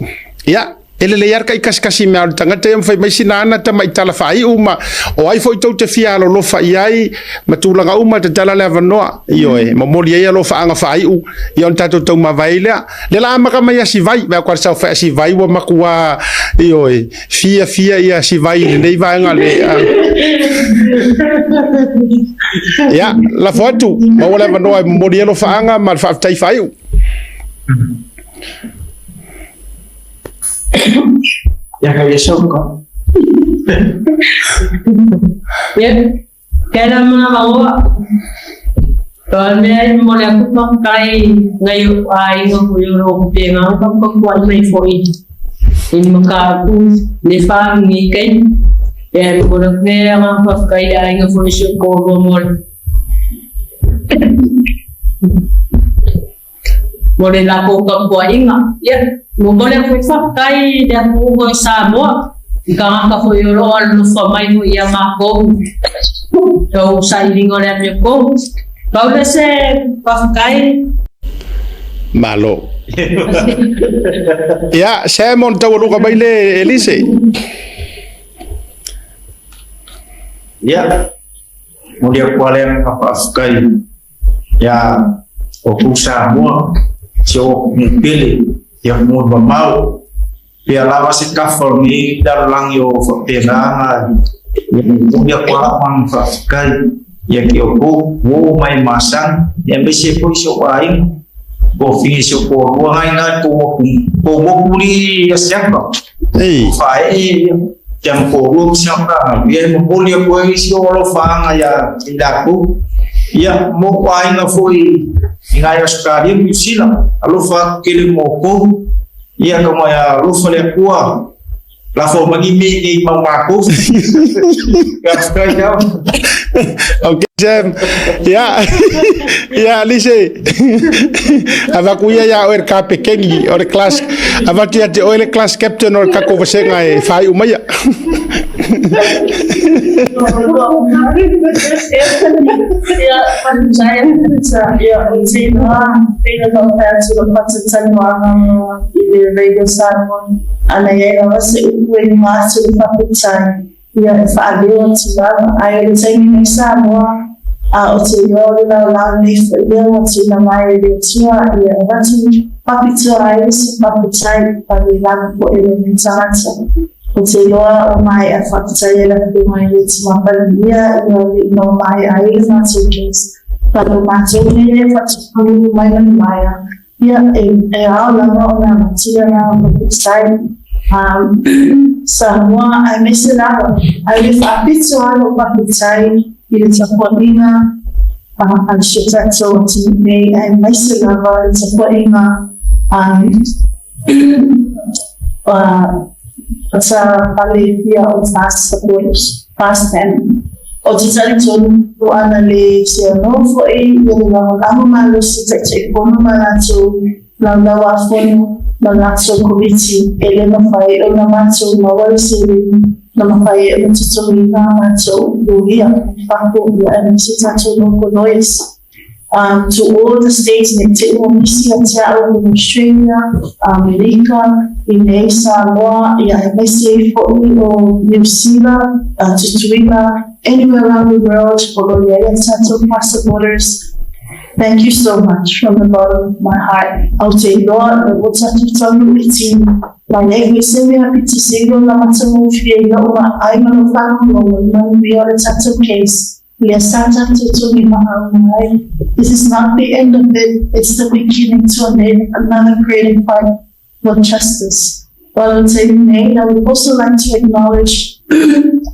Ia, e lelei lava le taikasikasi mea o le tagata ia ma fai mai sina ana tamaitala faaiu ma o ai foi tou te fia alolofa i ai ma tulaga uma tatala le avanoa. Ioe, momoli ai alofaaga faaiu ia ona tatou taumavae ai lea. Le la amata mai Asivai, vai ko sau fai Asivai ua matua ioe fia fia ia Sivai i lenei vaega le ia lafo atu maua le avanoa e momoli ai alofaaga ma le faafetai faaiu.
Ya ka yeso ko.
Ia, kela mga maua. To mea i mo le aku pakai ngai o ai ngo ku yo ro ku pe nga ka ko ko mai fo i. I maka ku le fa ngi kai. E mo le ne nga pa kai ai ngo fo si ko mo mo. Mo le la ko ka ko inga. Ia, mo mo le ku fa kai le ku ko sa mo. I ka ka fo yo ro al no fa mai mo ia ma ko. Tau sa i ringo le me ko. Pau le se pa kai.
Malo. Ia, Sam on taualuga mai le Elise.
Ia. Mo dia ko ale ka faafetai ia o ku Samoa si o pele ia mo mamau pea lava se kafa o ni lalolagi o faapenaga ia momoli aku ala mang faafetai ia ke o kou uō mai masani ia aemaise foi si ou aiga po o figi si ou toalua gaina pou moku li ia siaka
Ei.
faaee ia ia ma toalua ma siaka ia e momoli aku ai si ou alofaaga ia i lakou ia mo ou aiga foi i gai Australia ma Niusila alofa atu tele mo outou ia ka mai alofa le Atua lafo mani me nei mau makou. Faafetai lava.
Okay, Sam. Ia, ia, Lise. Avaku ia ia oe le kapekeni o le class. Avatu ia te oe le class captain o le kako vasega e faaiu maia.
Ia, i le Radio Samoa. Ana ia lava se upu e lima atu le faafetai. Ia e faaleo atu lava. Ae o le taimi nei Samoa, A ou te iloa o le laolao lenei foi lea ua tuuina mai e le Atua ia avatu faapitoa ai se faafetai faavaivai foi i lenei tagata. Ou te iloa ua maea faafetai e le Afioga i le Tama Palemia ia le ina ua maea ai le matou case. But o matou nei e faatupu mai ma le maea, ia e ao lava ona avatu le agaga faafetai. Samoa aemaise lava ae le faapito lava lou faafetai i le tapuaiga a si o tatou atunuu nei, aemaise lava le tapuaiga a sa fale ia o FAST supporters, FAST family. Ou te talitonu ana le seanoa foi ia le lagolago malosi Taitaifono ma latou Laulau-a-Fono ma latou Komiti, e le mafai ona matou maua le seleni na mafai ai ona totogiina a matou loia i fafo ia aemaise tatou local lawyers. To all the states ne i te i ua misi ia te au i Australia, Amerika, i nei Samoa, ia aemaise ai foi o Niu Sila, Tutuila, anywhere around the world o lo o i ai a tatou FAST supporters. Thank you so much from the bottom of my heart. Ou te iloa ua tatou taunuu i tino. Ma nei foi se mea pito sili ona matagofie i lou vaai ma lou faalogologo i manuia o le tatou case lea sa tatou togi maauga ai. This is not the end of it, it's the beginning to another greater fight for justice. While o taimi nei, I would also like to acknowledge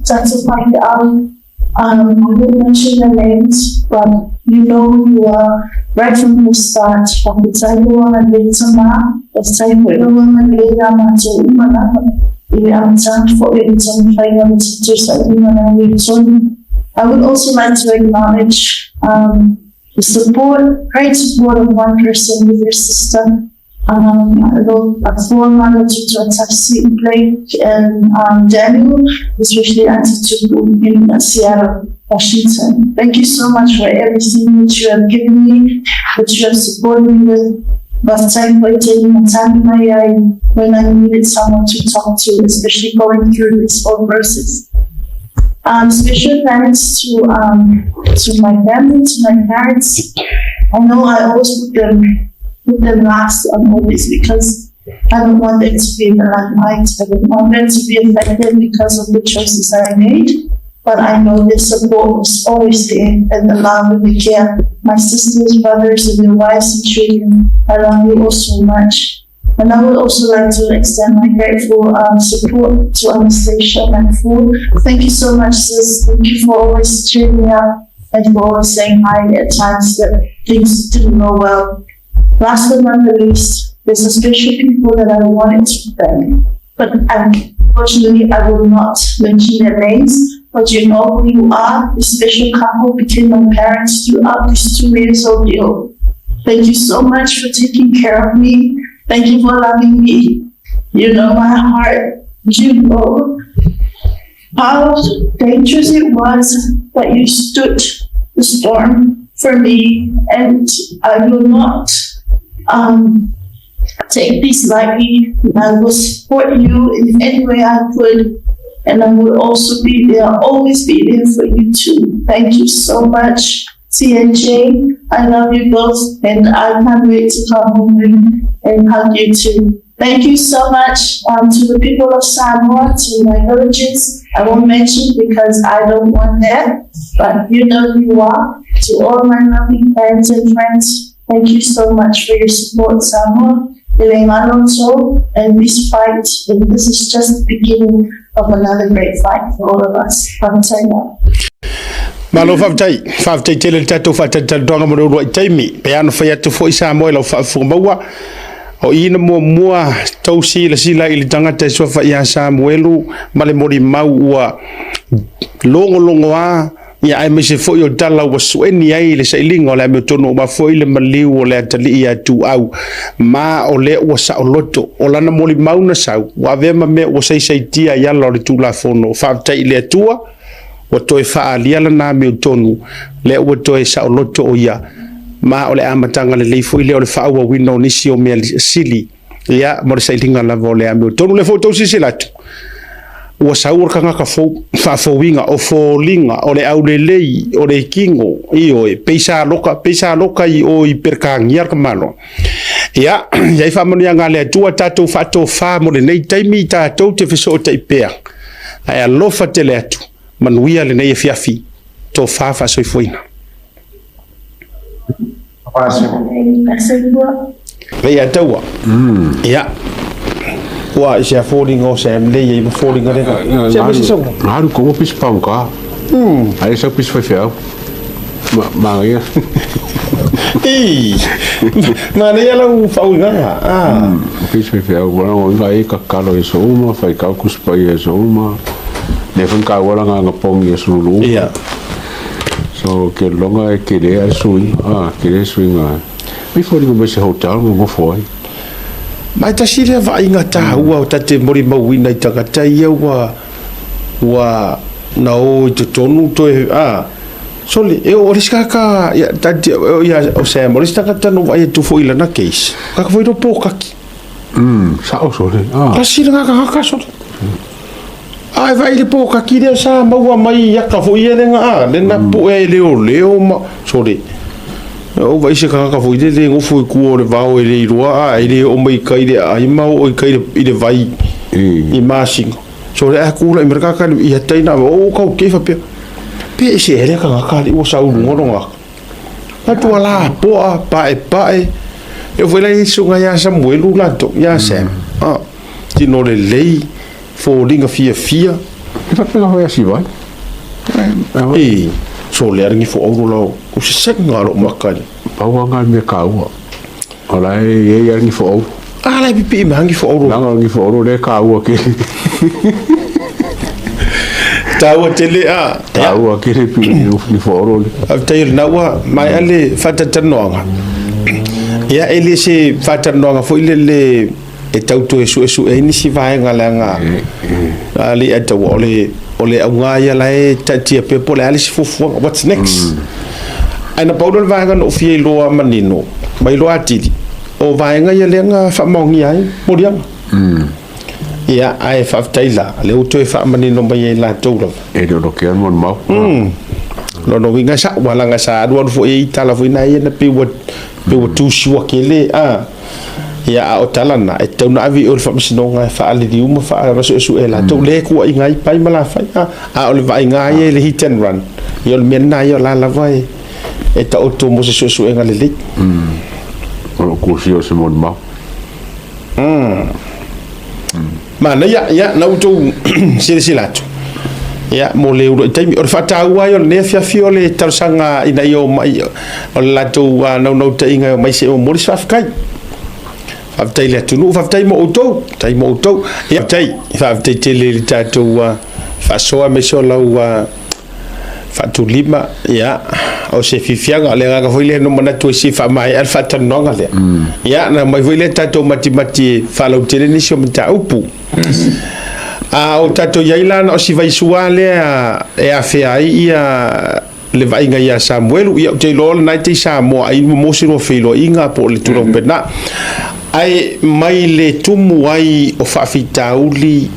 tatou faifeau. I won't mention their names, but you know who you are right from the start. Faafetai loa le tama, faafetai foi loa le ia matou uma lava i le amataga foi o le taumafaiga o le tatou sailiga na amiotonu. I would also like to acknowledge the support, great support of one person with her sister, Afua Tutuatasi Blake and Daniel, especially Auntie Tupu in Seattle, Washington. Thank you so much for everything that you have given me, that you have supported me with. Faafetai foi tele matagi mai ai when I needed someone to talk to, especially going through this whole process. Special thanks to my family, to my parents. I know I always put them last on all this because I don't want them to be in the limelight. I don't want them to be affected because of the choices that I made. But I know their support was always there and the love and the care. My sisters, brothers, and their wives and children, I love you all so much. And I would also like to extend my grateful support to Anastasia Manfour. Thank you so much, sis. Thank you for always cheering me up and for always saying hi at times that things didn't go well. Last but not the least, there's a special people that I wanted to thank, but unfortunately I will not mention their names, but you know who you are. This special couple became my parents throughout these 2 years ordeal. Thank you so much for taking care of me. Thank you for loving me. You know my heart. You know how dangerous it was that you stood the storm for me, and I will not take this lightly. I will support you in any way I could, and I will also be there, always be there for you too. Thank you so much, TNJ. I love you both, and I can't wait to come home and hug you too. Thank you so much to the people of Samoa, to my villages. I won't mention because I don't want that, but you know who you are. To all my lovely parents and friends, thank you so much for your support, Samoa. Ilengalo, and this fight, and this is just the beginning of another great fight for all of us. Faafetai.
Malo faafetai, faafetai tele le tatou faatalitalitoaga mo le uluai taimi. Pe ana fai atu foi Samoa i lau faafofoga maua. O i na muamua tou silasila i le tagata e suafa ia Samuelu ma le molimau ua logologoa ia aemaise foi o tala ua sueni ai le sailiga o le amiotonu aua foi le maliu o le atalii ia Tuau ma o lea ua saoloto o lana molimau na sau ua avea ma mea ua saisaitia i ala o le Tulafono. Faafetai i le Atua ua toe faaalia lana amiotonu lea ua toe saoloto o ia ma o le amataga lelei foi lea o le faaauauina o nisi o mea sili ia mo le sailiga lava o le amiotonu. Le foi tou silasila atu. Ua sau o le tagata fou, faafouina, o foliga, o le aulelei, o le tino, ioe, pei sa loka, pei sa loka i o i Peretania le tamaloa. Ia, i ai faamanuiaga a le Atua, tatou faatofa mo lenei taimi, tatou te fesootai pea, ae alofa tele atu, manuia lenei afiafi, tofa faasoifuaina. Lei taua. Ia. Ua i se foliga o Sam lei ai ma foliga le. Se ma se songa.
Ngalu ko pis pangka. Ai sa pis fai. Ma ma ia.
Ei. Ma ne ia lau fauga. Ah.
Pis fai fai wa ngo ngai ka kalo i so uma fai ka kus pa i so uma. Ne fun ka wala nga pong i so lu.
Ia.
So ke longa e ke le sui. Ah, ke le sui nga. Mi fo ni mo se hotel mo mo foi.
Mai tasi lea vaaiga taua o tate molimauina i tagata ia ua ua na o i totonu toe a sole e o le isi kaka ia tati ia o Sam o le isi tagata na vaai atu foi i lana case kaka foi no pōkaki.
Sa o sole. Ah.
Tasi le ngaka sole. Ai vai le pōkaki lea sa maua mai i aka foi ia le nga a le na po e leo leo ma sole. O vai se kaka foi le le ngofo i kua o le vao e le iloa a e le o mai kai le ai ma o i kai i le vai i masinga. So le a kula i mereka ka i taina o kau ke fa pe. Pe se hele ka ngaka li o sa ulu ngono ngaka. Atu ala poa pa e pa e. E foi la isu nga ya Samuelu la to ya Sam. Ah. Tino le lei foliga fia fia.
E fa pena hoi asi vai.
E so le aringi fo auro la o se senga lo makali.
Pau nga me ka ua. Ola e e aringi fo auro.
Ah la pipi ma hangi fo auro.
Langa aringi fo auro le ka ua ke.
Taua tele a.
Ka ua ke le pi ni fo auro le.
Aftai na ua mai ale fatatanoanga. Ia e le se fatatanoanga foi le le e tau toe sue e nisi vaega leaga ali e tau o le auga ia la e tatia pe po le ale si fuafuaga what's next. Ai na pau le vaega no fia iloa manino mai loa atili o vaega ia leaga faamaogia ai moliaga. Ia ae faafetai la le uto e faamanino mai ai latou lava.
E le ke mon mau.
Lono winga sa wala sa alu alu foi i tala foi na ia na pe ua tusi ua kele a. Ia a o tala na e tau na avi o le faamasinoga e faalili uma faasuesue e latou le kuaʻiga ai pai ma lafai a a o le vaaiga ia i le hit and run ia o le mea lena ia o la lava e e taoto mo se suesuega lelei.
O lo kusi o se mon mau.
Mana ia ia na outou silasila atu ia mo le ulu i taimi o le faataua ai o lenei afiafi o le talosaga ina ia o mai o le latou naunautaiga e o mai se o mo le se faafetai. Faafetai le atunuu, faafetai mo outou, faafetai mo outou. Ia faafetai, faafetai tele i le tatou faasoa aemaise o lau faatulima ia o se fifiaga o le agaga foi lea no manatu e si faamaea le faatalanoaga lea. Ia na mai foi lea tatou matimati e faalautele nisi o mataupu. A o tatou iai la na o si vaisua lea e afea ai ia le vaaiga ia Samuelu ia ou te iloa lena e te i Samoa ai mo se lua feiloaiga po o le tulaga pena. Ae mai le tumu ai o faafitauli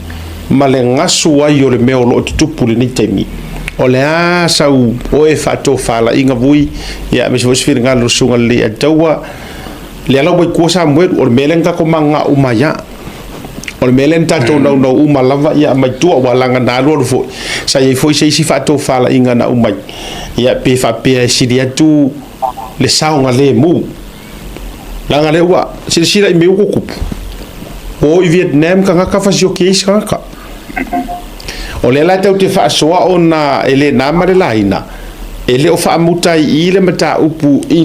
ma le gasu ai o le mea o loo tutupu lenei taimi. O le a sau oe faatofalaiga vui ia aemaise foi se finagalo o le susuga lelei ataua le ala ua i tua Samuelu o le mea lea na tatou magagau mai a. O le mea lea na tatou naunau uma lava ia mai tua ua laga na alu alu foi. Sa iai foi se isi faatofalaiga na aumai. Ia pe faapea e sili atu le saoga lemu. Laga lea ua silasila i mea ua tutupu. Ua o i Vietnam tagata fasioki ai isi tagata. O lea la tau te faasoa ona e le na ma le laina. E le o faamuta ai i le mataupu i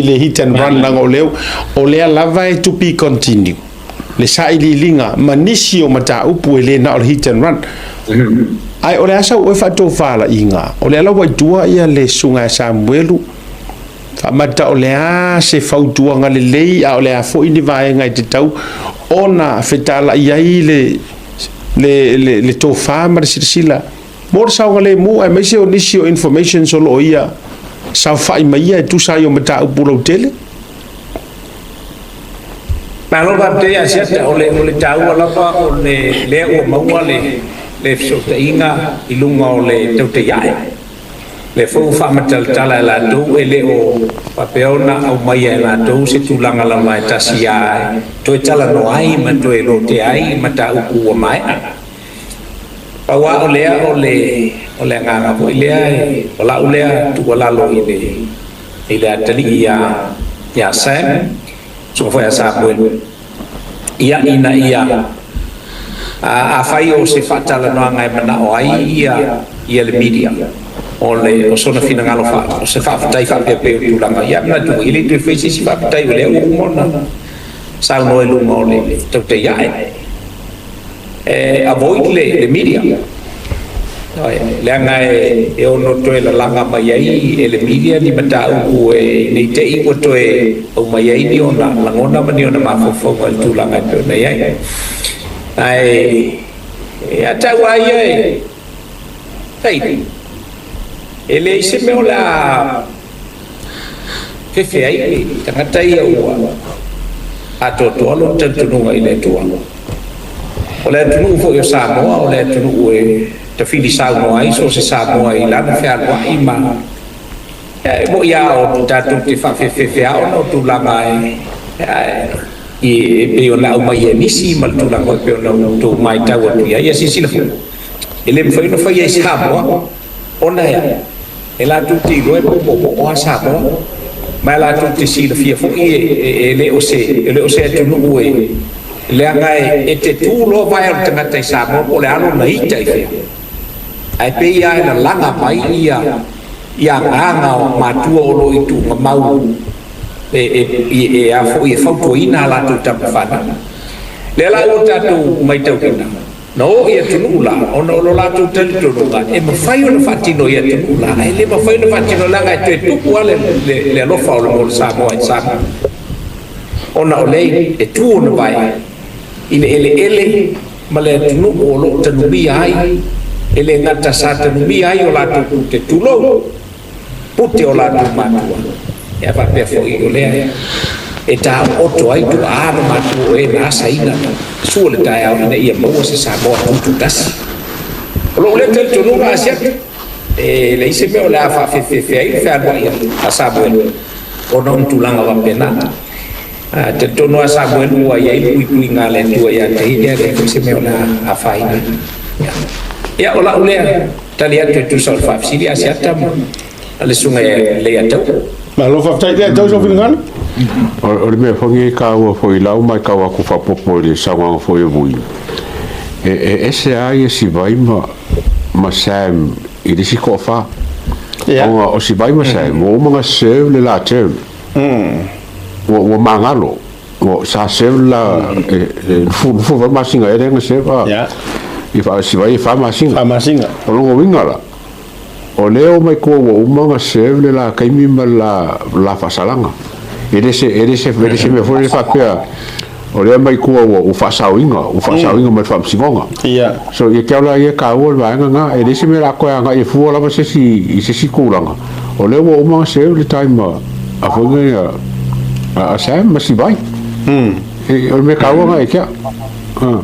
le hit and run laga o lea o lea lava e to be continue. Le sailiiliga ma nisi o mataupu e le na o le hit and run. Ai o le asa o e faatofalaiga o le ala ua i tua ia le susuga ia Samuelu faamata o le a se fautuaga lelei a o le a foi ni vaega e tatau ona fetalai ai le tofa ma le silasila mo le saogalemu aemaise o nisi o informations o loo ia saofai mai ia e tusa ai o mataupu lautele.
Malo faafetai ia Asiata o le taua lava o le lea ua maua le
le fesootaiga i luga o le tautaiae. Lea foi ua faamatalatala e latou e le o faapea ona aumaia e latou se tulaga lava e tasi a e toe talanoa ai ma toe lotea ai mataupu ua maea. Pau lava o lea o le o le agaga foi lea e o lau lea tuualalo i le i le atalii ia ia Sam, susuga foi ia Samuel, ia ina ia afai o se faatalanoaga e manao ai ia ia le media o le o sona finagalo fa o se faafetai faapea pei o tulaga ia manatu e le toe fai se isi faafetai o lea ua uma ona saunoa i luga o le tautai ae e avoid le media. Leaga e ono toe lalaga mai ai e le media ni mataupu e nei te i ua toe aumai ai ni ona lagona ma ni ona mafaufauga i le tulaga e pei ona i ai. Ae e atau a ia e tai e leai se mea o le a fefe ai le tagata ia ua atoatoa lona talitonuga i le Atua. O le atunuu foi o Samoa o le atunuu e tafili saunoa ai so o se Samoa i lana fealuai ma e moni a o tatou te faafefefe a ona o tulaga e e pei ona aumai e nisi ma le tulaga foi pei ona outou matau atu i ai. Ia silasila foi, e le mafai ona faia i Samoa ona e latou te iloa e poupouoo lava Samoa, ma e latou te silafia foi e le o se atunuu e leaga e te tu loa vae o le tagata i Samoa po o le a lona ita i fea. Ae pei lava e lalaga mai ia agaga o matua o lo o i tuugamau e a foi e fautuaina a latou tama fanau. Lea la ua tatou matauina, na oo i atunuu la, ona o lo latou talitonuga e mafai ona faatino i atunuu la, ae le mafai ona faatino leaga e toe tupu lava le alofa o le mo le Samoa i Samoa. Ona o lea e tu ona vae i le eleele ma le atunuu o lo o tanumia ai, e le gata sa tanumia ai o latou pute, tulou, pute o latou matua, ae faapea foi o lea e taooto ai tuaa ma matua o e na asaina sua le taeao ina ia maua se Samoa tututasi. O lou lea talitonuga Asiata, e leai se mea o le a faafefefe ai le fealuai a Samuel ona o ni tulaga faapena. Talitonu lava Samuel ua i ai le puipuiga a le Atua ia te ia, e leai foi se mea o le a afaina ai. Ia, o lau lea tali atu e tusa o le faafesili a Asiata ma le susuga ia Leiataua.
Malo faafetai. Leiataua, sou finagalo.
O le mea foi e taua foi i lau matau atu faaopoopo i le saunoaga foi a Vui, e ese lava ia Sivai ma Sam i le isi toafa. Ona o Sivai ma Sam ua uma ona serve le la term. Ua magalo. Sa serve le la nofo 8 masina ea lea na serve a i Sivai e 4 masina.
4 masina.
O lona uiga la, o lea omai tua ua uma ona serve le la taimi ma le la faasalaga. E le se e le se e le se mea foi lele faapea o lea mai tua ua faasaoina, ua faasaoina mai le faamasinoga. So ia te au la ia e taua le vaega lena, e leai se mea o le a toe agai e fua lava se isi i se isi tulaga. O lea ua uma ona serve le time a foi nei a Sam ma Sivai. O le mea taua lena ia te au.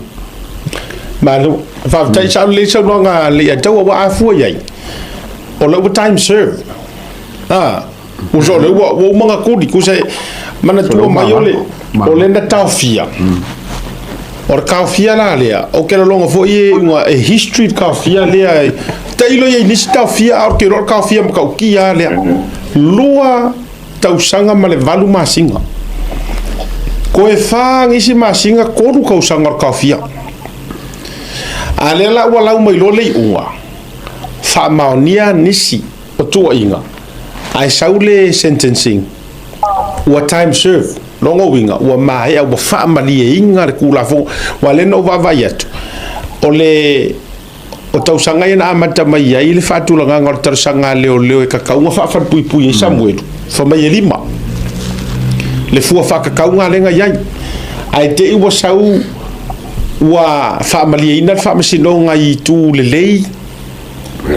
Malo. Faafetai sao lelei saunoaga a Leiataua ua afua i ai. O lea ua time serve. Ah, uso lea ua uma ona kuli kusa e manatua mai o le o le na taofia. O le taofia la lea, o ke lolonga foi e unga e history le taofia lea e tailo i ai nisi taofia a o ke loa le taofia matautia lea. 2 tausaga ma le 8 masina. Koe 4 nisi masina, 3 tausaga o le taofia. A lea la ua lau mai loa le iuga, faamaonia nisi o tuuaiga, ae sau le sentencing, ua time serve. Lona uiga, ua maea, ua faamalieina le Tulafono. Aua o lea na ou vaavaai atu, o le o tausaga ia na amata mai ai le faatulagaga o le talosaga a leoleo e tatau ona faafalepuipui ai Samuelu, fai mai e 5 le fua faatatauga lea na i ai. Ae te i ua sau ua faamalieina le faamasinoga i itu lelei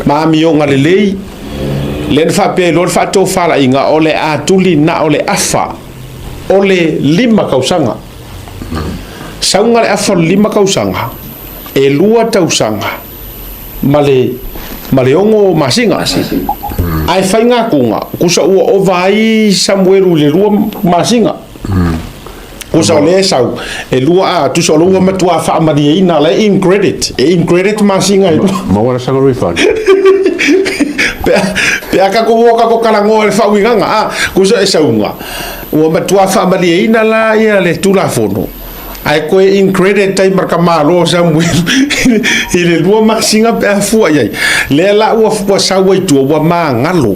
ma amioga lelei, lea na faapea ai loa le faatofalaiga o le a tuli na o le afa o le 5 tausaga. Sauga le afa o le 5 tausaga, e 2 tausaga ma le 6 masina. Ae faiga kuga kusa ua ova ai Samuelu i le 2 masina. Kusa o le sau e 2 a tusa o lua matua faamalieina la in credit. E in credit masina e 2.
Ma wala sanga refund.
Pe aka ko woka ko kalangoa le faauigaga a kusa e sauga ua matuā faamalieina la ia le tulafono ae koe in credit ai ma le kamālō Samuelu i le 2 masina pe a fua i ai lea la ua sau ai tua ua magalo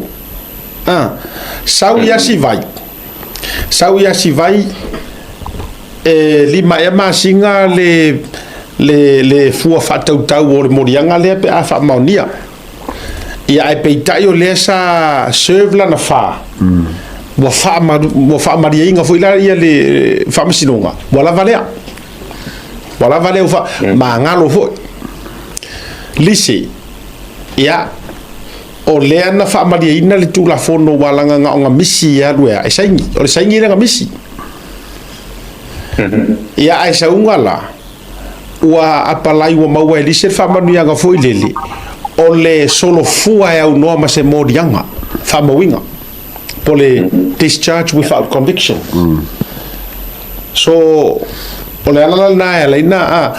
a sau i asivai sau i asivai e 5 ea masina le fua faatautau o le moliaga lea pe a faamaonia. Ia ae peitai o lea sa serve lana fa. Ua faamalieina foi la ia le faamasinoga. Ua lava lea. Ua lava lea ua magalo foi. Lise. Ia o lea na faamalieina le tulafono ua laga na misi ia alu e saini. O le saini lea na misi. Ia ae sauga la ua apalai ua maua e lise le faamanuiaga foi lele o le solofua e aunoa ma se moliaga faamauiga po le discharge without conviction. So o le ala la lena e alaina a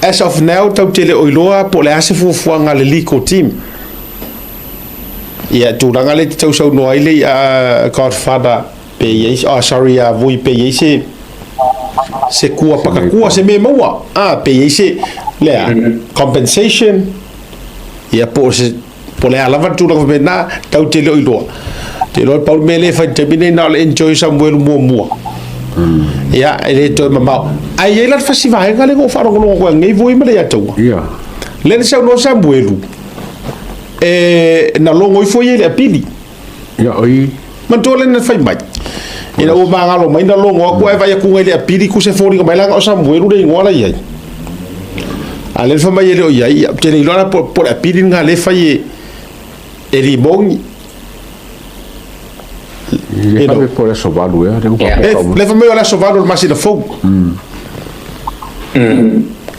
as of now tau te le o iloa po le a se fuafuaga a le legal team. Ia tulaga le te tausaunoa ai le Godfather pe i ai, sorry a vui pe i ai se kua pakakua se me maua a pe i ai se lea compensation ia po se po le alava tulaga pe na tau te le o iloa te iloa pau me le fai te mine na o le enjoy Samuelu muamua. Ia e le toe mamao ai ai la le fasivaega le go whaarongorongo koe ngei vui ma le ia tauga.
Ia.
Le le saunoa Samuelu e na longo ifo ia i le apili.
Ia oi.
Matua le na fai mai. Ina ua magalo mai na longo aku ai vai aku ngai le apili ku se foliga mai langa o Samuelu le ingoa la iai. A le fa mai ele o iai, ia te le iloa la po le apili nga le fai e limongi.
Le fa po le aso 8 ea.
Le fa mai o le aso 8 o le masina fou.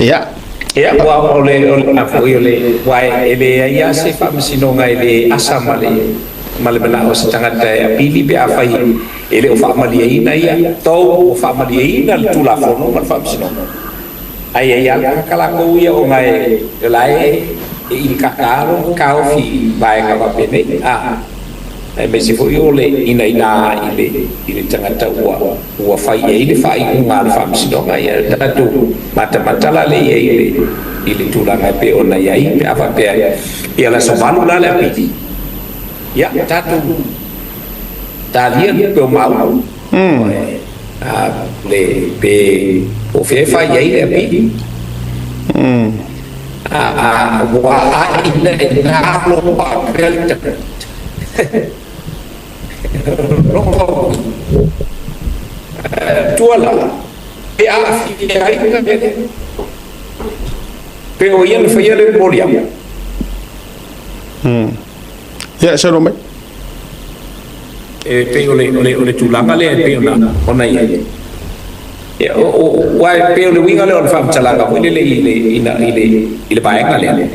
Ia.
Ia, ua o le foi o le ua e le ai a se faamasinoga e le asa ma le manao se tagata e apili pe afai e le o faamalieina ia tou o faamalieina le tulafono ma le faamasinoga. Ai ai ala kalakou ia o ngai e la e ilikaka kaofi vaega fapenei a e me se foi o le ina ina i le tagata ua fai ai le faaiuga a le faamasinoga ia tatou matamatala le ia i le tulaga pe ona iai pe a faapea ia le aso 8 la le apili. Ia tatou talia pe o mau le pe o fea fai ai le apili. A ua aina e nalo a pea tua la e aafia ai pe o ia le faia le moliaga.
Ia saunoa mai.
E pei o le tulaga lea e pei ona iai. Ia ua e pei o le uiga lea o le faamatalaga foi lele i le vaega lea.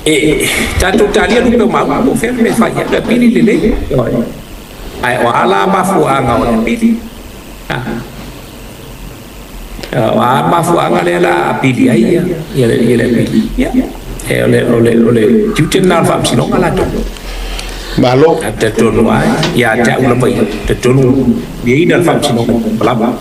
E tatou talia lupe o mau o fea le mea fai le apili lelei. Ae o a la mafuaaga o le apili. O a mafuaaga lea la apili ai ia le apili. Ia e o le tiute lena o le faamasinoga latou.
Malo.
Tatonu ai ia te au lava ia tatonu ia ina le faamasinoga malama.